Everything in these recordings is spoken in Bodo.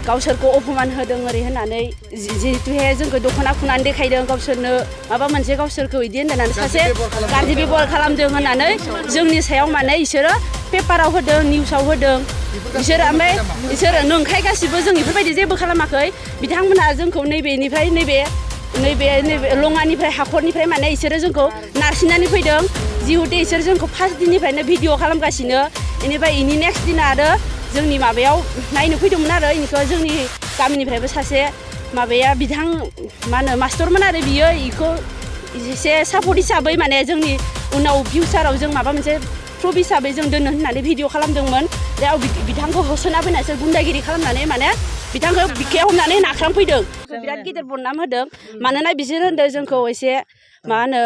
गावसोरखौ अपमान होदों ओरै होननानै जिहेतुहे जोंखौ दख'ना खुनानै देखायदों गावसोरनो माबा मोनसे गावसोरखौ इदि होननानै सासे गाज्रि बेबहार खालामदों होननानै जोंनि सायाव माने इसोरो पेपाराव होदों निउसाव होदों बिसोर ओमफ्राय इसोरो नंखाय गासिबो जों बेफोरबायदि जेबो खालामाखै बिथांमोनहा जोंखौ नैबेनिफ्राय नैबे लङानिफ्राय हाखरनिफ्राय माने इसोरो जोंखौ नारसिननानै फैदों जिहेतु इसोर जोंखौ फार्स्ट दिननिफ्रायनो भिडिअ खालामगासिनो बेनिफ्राय इनि नेक्स्ट दिना आरो जोंनि माबायाव नायनो फैदोंमोन आरो इनिखौ जोंनि गामिनिफ्रायबो सासे माबाया बिथां मा होनो मास्टरमोन आरो बियो इखौ एसे सापर्ट हिसाबै माने जोंनि उनाव फिउचाराव जों माबा मोनसे प्रुफ हिसाबै जों दोननो होननानै भिडिअ खालामदोंमोन दा बिथांखौ होसोना फैनासो गुन्दागिरि खालामनानै माने बिथांखौ बिखायाव हमनानै नाख्रांफैदों बिराद गिदिर बदनाम होदों मानोना बिसोर होनदों जोंखौ एसे मा होनो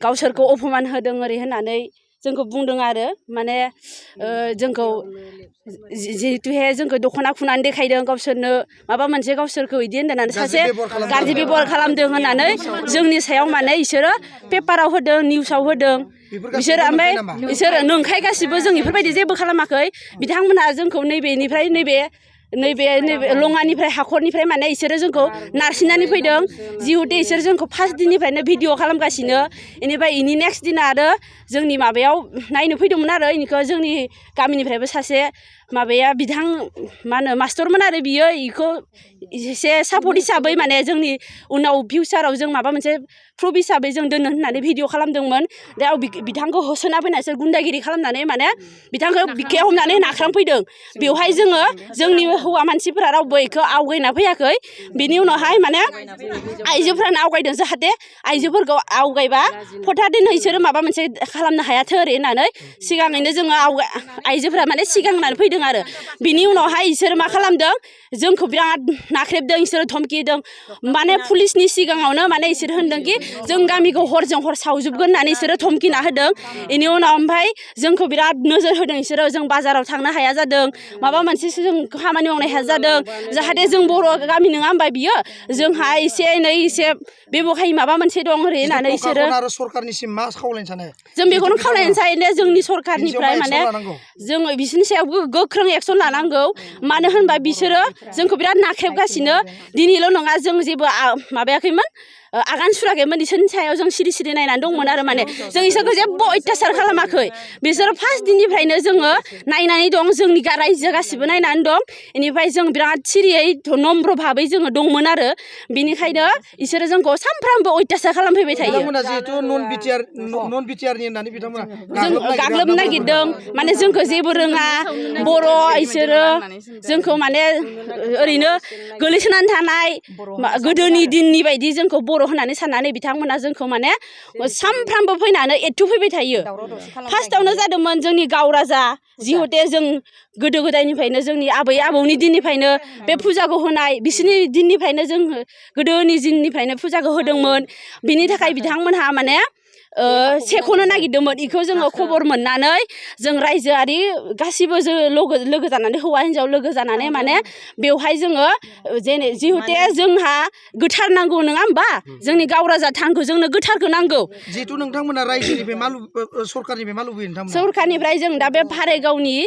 गावसोरखौ अपमान होदों ओरै होननानै जोंखौ बुंदों आरो माने जोंखौ जिहेतुहे जोंखौ दख'ना खुनानै देखायदों गावसोरनो माबा मोनसे गावसोरखौ इदि होननानै सासे गाज्रि बेबहार खालामदों होननानै जोंनि सायाव माने इसोरो पेपाराव होदों निउसाव होदों बिसोर ओमफ्राय इसोरो नंखाय गासिबो जों बेफोरबायदि जेबो खालामाखै बिथांमोनहा जोंखौ नैबेनिफ्राय नैबे लङानिफ्राय हाखरनिफ्राय माने इसोरो जोंखौ नारसिननानै फैदों जिहेतु इसोर जोंखौ फार्स्ट दिननिफ्रायनो भिडिअ खालामगासिनो बेनिफ्राय इनि नेक्स्ट दिना आरो जोंनि माबायाव नायनो फैदोंमोन आरो इनिखौ जोंनि गामिनिफ्रायबो सासे माबाया बिथां मा होनो मास्टरमोन आरो बियो इखौ एसे सापर्ट हिसाबै माने जोंनि उनाव फिउचाराव जों माबा मोनसे प्रुफ हिसाबै जों दोननो होननानै भिडिअ खालामदोंमोन दा बिथांखौ होसोना फैनासो गुन्दागिरि खालामनानै माने बिथांखौ बिखायाव हमनानै नाख्रांफैदों बेवहाय जोंनि हौवा मानसिफोरा रावबो इखौ आवगायना फैयाखै बिनि उनावहाय माने आइजोफ्रानो आवगायदों जाहाथे आइजोफोरखौ आवगायबा हथादैनो इसोरो माबा मोनसे खालामनो हायाथो ओरै होननानै सिगाङैनो जोङो आइजोफ्रा माने सिगांनानै फैदों आरो बिनि उनावहाय इसोरो मा खालामदों जोंखौ बिराद नाख्रेबदों इसोरो धमकि होदों माने पुलिसनि सिगाङावनो माने इसोर होनदोंखि जों गामिखौ हरजों हर सावजोबगोन होननानै इसोरो धमकिना होदों बेनि उनाव ओमफ्राय जोंखौ बिराद नोजोर होदों इसोरो जों बाजाराव थांनो हाया जादों माबा मोनसेसो जों खामानि मावनो हाया जादों जाहाथे जों बर' गामि नङा होनबा बियो जोंहा एसे एनै एसे बेबखाय माबा मोनसे दं ओरै होननानै इसोरो सरकारनिसिम मा खावलायनो सानो जों बेखौनो खावलायनो सानो जोंनि सरकारनिफ्राय माने जोङो बिसोरनि सायाव गोख्रों एक्सन लानांगौ मानो होनबा बिसोरो जोंखौ बिराद नाख्रेबगासिनो दिनैल' नङा जों जेबो माबायाखैमोन आगान सुराखैमोन बिसोरनि सायाव जों सिरि सिरि नायनानै दंमोन आरो माने जों इसोरखौ जेबो अयथासार खालामाखै बिसोरो फार्स्ट दिननिफ्रायनो जोङो नायनानै दं जोंनि रायजो गासिबो नायनानै दं बेनिफ्राय जों बिराद सिरियै नम्र भाबै जोङो दंमोन आरो बिनिखायनो इसोरो जोंखौ सानफ्रामबो अयथासार खालामफैबाय थायो जों गाग्लोबनो नागिरदों माने जोंखौ जेबो रोङा बर' इसोरो जोंखौ माने ओरैनो गोलैसोनानै थानाय गोदोनि दिननि बायदि जोंखौ बर' होननानै साननानै बिथांमोना जोंखौ माने सानफ्रामबो फैनानै एरथुफैबाय थायो फार्स्टआवनो जादोंमोन जोंनि गाव राजा जिहेते जों गोदो गोदायनिफ्रायनो जोंनि आबै आबौनि दिननिफ्रायनो बे फुजाखौ होनाय बिसोरनि दिननिफ्रायनो जों गोदोनि दिननिफ्रायनो फुजाखौ होदोंमोन बिनि थाखाय बिथांमोनहा माने सेख'नो नागिरदोंमोन इखौ जोङो खबर मोननानै जों रायजोआरि गासिबो जों लोगो जानानै हौवा हिन्जाव लोगो जानानै माने बेवहाय जोङो जिहेते जोंहा गोथार नांगौ नङा होमबा जोंनि गाव राजा थानखौ जोंनो गोथारखौ नांगौ जिहेतु नोंथांमोना रायजोनिफ्राय सरकारनिफ्राय मा लुबैयो नोंथांमोना सरकारनिफ्राय जों दा बे भाराइगावनि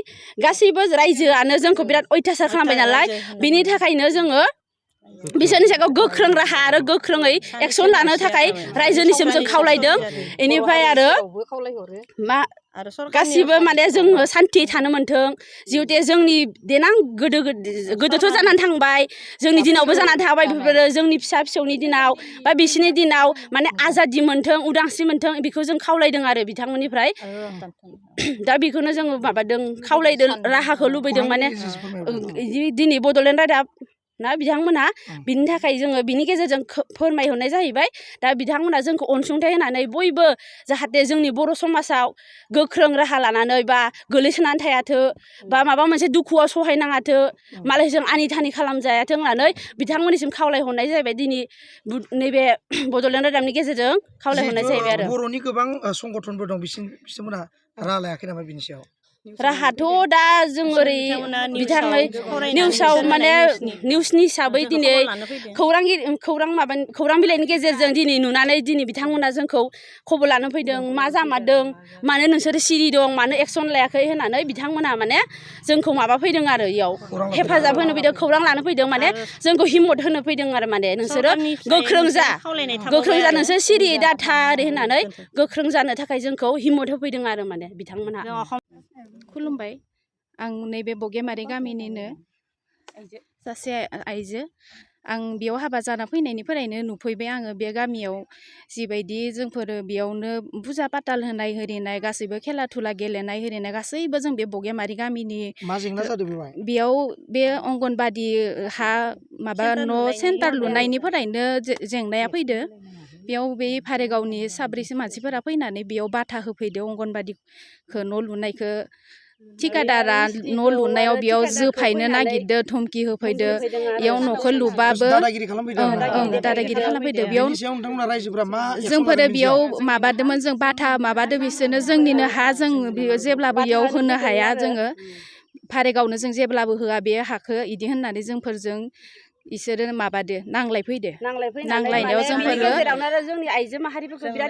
गासैबो रायजोआनो जोंखौ बिराद अयथासार खालामबाय नालाय बिनि थाखायनो जोङो बिसोरनि सायाव गोख्रों राहा आरो गोख्रोङै एक्सन लानो थाखाय रायजोनिसिम जों खावलायदों बेनिफ्राय आरो मा गासिबो माने जोङो सान्थि थानो मोन्थों जिहेते जोंनि देनां गोदोथ' जानानै थांबाय जोंनि दिनावबो जानानै थाबाय बेफोरो जोंनि फिसा फिसौनि दिनाव बा बिसोरनि दिनाव माने आजादि मोन्थों उदांस्रि मोन्थों बेखौ जों खावलायदों आरो बिथांमोननिफ्राय दा बेखौनो जोङो माबादों खावलायदों राहाखौ लुबैदों माने दिनै बड'लेण्ड रादाब ना बिथांमोना बिनि थाखाय जोङो बिनि गेजेरजों फोरमायहरनाय जाहैबाय दा बिथांमोना जोंखौ अनसुंथाइ होनानै बयबो जाहाथे जोंनि बर' समाजाव गोख्रों राहा लानानै बा गोलैसोनानै थायाथो बा माबा मोनसे दुखुआव सहायनाङाथो मालायजों आनि थानि खालामजायाथों होननानै बिथांमोननिसिम खावलायहरनाय जाहैबाय दिनै नैबे बड'लेण्ड रादाबनि गेजेरजों खावलायहरनाय जाहैबाय आरो बर'नि गोबां संगठनफोर दं बिसोरमोनहा राहा लायाखै नामा बिनि सायाव राहाथ' दा जों ओरै बिथाङै निउसाव माने निउसनि हिसाबै दिनै खौरां बिलाइनि गेजेरजों दिनै नुनानै दिनै बिथांमोना जोंखौ खबर लानो फैदों मा जामारदों मानो नोंसोरो सिरि दं मानो एक्सन लायाखै होननानै बिथांमोना माने जोंखौ माबा फैदों आरो इयाव हेफाजाब होनो फैदों खौरां लानो फैदों माने जोंखौ हिम्मत होनो फैदों आरो माने नोंसोरो गोख्रों जा नोंसोर सिरि दाथा ओरै होननानै गोख्रों जानो थाखाय जोंखौ हिम्मत होफैदों आरो माने बिथांमोनहा। खुलुमबाय आं नैबे बगेमारि गामिनिनो सासे आइजो आं बेयाव हाबा जाना फैनायनिफ्रायनो नुफैबाय आङो बे गामियाव जिबायदि जोंफोर बेयावनो फुजा पाताल होनाय होरिनाय गासैबो खेला धुला गेलेनाय होरिनाय गासैबो जों बे बगेमारि गामिनि मा जेंना जादों बेवहाय बेयाव बे अंगनबादि हा माबा न' सेन्टार लुनायनिफ्रायनो जेंनाया फैदो बेयाव बे भारेगावनि साब्रैसो मानसिफोरा फैनानै बेयाव बाथा होफैदो अंगनबादिखौ न' लुनायखौ थिकादारा न' लुनायाव बेयाव जोफायनो नागिरदो धमकि होफैदो बेयाव न'खौ लुबाबो दादागिरि खालामफैदों दादागिरि खालामफैदो बेयाव बेनि सायाव नोंथांमोना रायजोफोरा मा जोंफोरो बेयाव माबादोंमोन जों बाथा माबादो बिसोरनो जोंनिनो हा जों जेब्लाबो बेयाव होनो हाया जोङो भारेगावनो जों जेब्लाबो होआ बे हाखौ इदि होननानै जोंफोरजों इसोरो माबादो नांलायफैदो नांलायनायाव जोंफोरो जोंनि आइजो माहारिफोरखौ बिराद